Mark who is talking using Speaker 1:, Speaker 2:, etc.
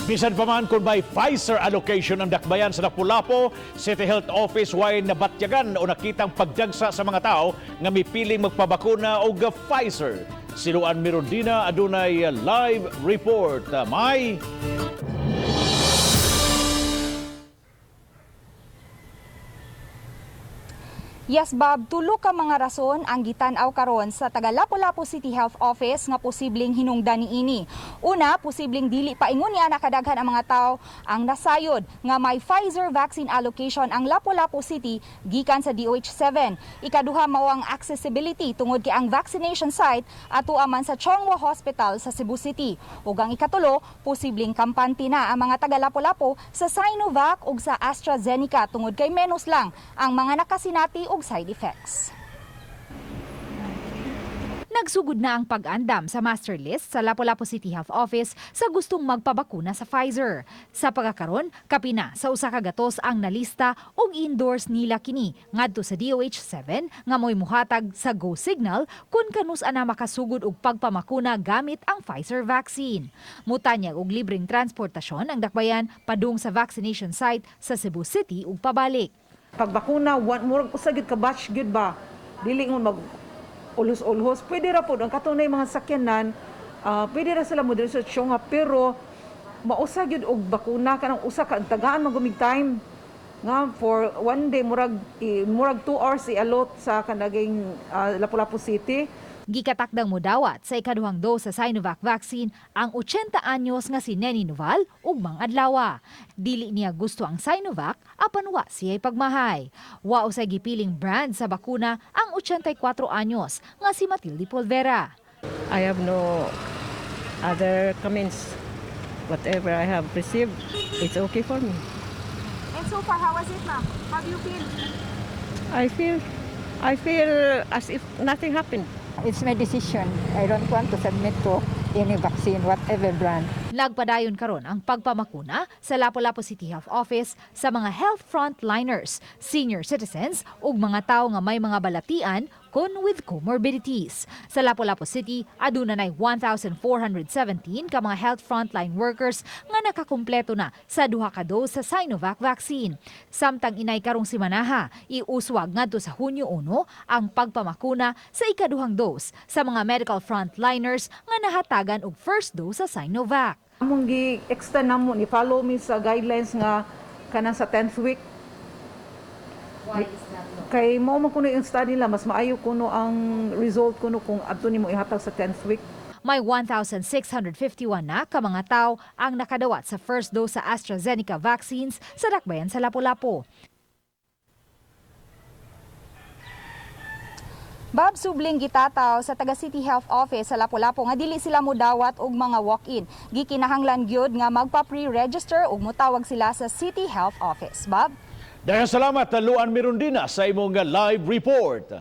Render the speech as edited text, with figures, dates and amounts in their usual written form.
Speaker 1: Bisan pa man kung may Pfizer allocation ang dakbayan sa Lapu-Lapu City Health Office, way nabatyagan o nakitang pagdagsa sa mga tao nga mipiling magpabakuna og Pfizer. Si Luan Mirondina adunay live report. May
Speaker 2: Yes, Bob, tulo ka mga rason ang gitan-aw karon sa taga Lapu-Lapu City Health Office nga posibleng hinungdan niini. Una, posibleng dili pa ingon niya nakadaghan ang mga tao ang nasayod nga may Pfizer vaccine allocation ang Lapu-Lapu City gikan sa DOH 7. Ikaduha, mao ang accessibility tungod kay ang vaccination site ato man sa Chong Hua Hospital sa Cebu City. Ug ang ikatulo, posibleng kampante na ang mga taga Lapu-Lapu sa Sinovac ug sa AstraZeneca tungod kay menos lang ang mga nakasinati og side effects.
Speaker 3: Nagsugod na ang pag-andam sa master list sa Lapu-Lapu City Health Office sa gustong magpabakuna sa Pfizer. Sa pagkakaron, kapina sa 100 ang nalista ug endorse nila kini ngadto sa DOH 7 nga mo'y muhatag sa go signal kung kanus ana makasugod og pagpamakuna gamit ang Pfizer vaccine. Mutanyag og libreng transportasyon ang dakbayan padung sa vaccination site sa Cebu City ug pabalik.
Speaker 4: Pagbakuna, one, murag usa gyud ka batch gyud ba? Dili mo mag ulhos-ulhos. Pwede ra pod ang katunay mga sakyanan, pwede ra sila mo diri sa Chong Hua, pero mausa gyud og bakuna kanang usa ka tagaan man gumig time nga for one day murag 2 hours i-allot sa kanaging Lapu-Lapu City.
Speaker 3: Gikatakdang modawat sa ikaduhang dose sa Sinovac vaccine ang 80 anyos nga si Nenny Noval ug adlawa. Dili niya gusto ang Sinovac apan wa siya'y pagmahay. Wa usay gipiling brand sa bakuna ang 84 anyos nga si Matilde Polvera.
Speaker 5: I have no other comments. Whatever I have received, it's okay for me.
Speaker 2: And so far, how was it, ma'am? How do you feel?
Speaker 5: I feel as if nothing happened.
Speaker 6: It's my decision. I don't want to submit to any vaccine, whatever brand.
Speaker 3: Nagpadayon karon ang pagpamakuna sa Lapu-Lapu City Health Office sa mga health frontliners, senior citizens ug mga tawo nga may mga balatian kon with comorbidities. Sa Lapu-Lapu City, aduna nay 1,417 ka mga health frontline workers nga nakakumpleto na sa duha ka dose sa Sinovac vaccine. Samtang inay karong simanaha, iuswag ngadto sa Hunyo 1 ang pagpamakuna sa ikaduhang dose sa mga medical frontliners nga nahatagan og first dose sa Sinovac.
Speaker 4: Among gi-extend namo ni follow mi sa guidelines nga kanang sa 10th week. Kay mao man kuno yung study nila, mas maayo kuno ang result kuno kung adto nimo ihatag sa 10th week.
Speaker 3: May 1,651 na ka mga tao ang nakadawat sa first dose sa AstraZeneca vaccines sa dakbayan sa Lapu-Lapu.
Speaker 2: Bob, subling gitataw sa taga City Health Office sa Lapu-Lapu nga dili sila modawat og mga walk-in. Gikinahanglan gyud nga magpa-pre-register ug motawag sila sa City Health Office. Bob?
Speaker 1: Daghang salamat, Luan Mirundina, sa imong live report.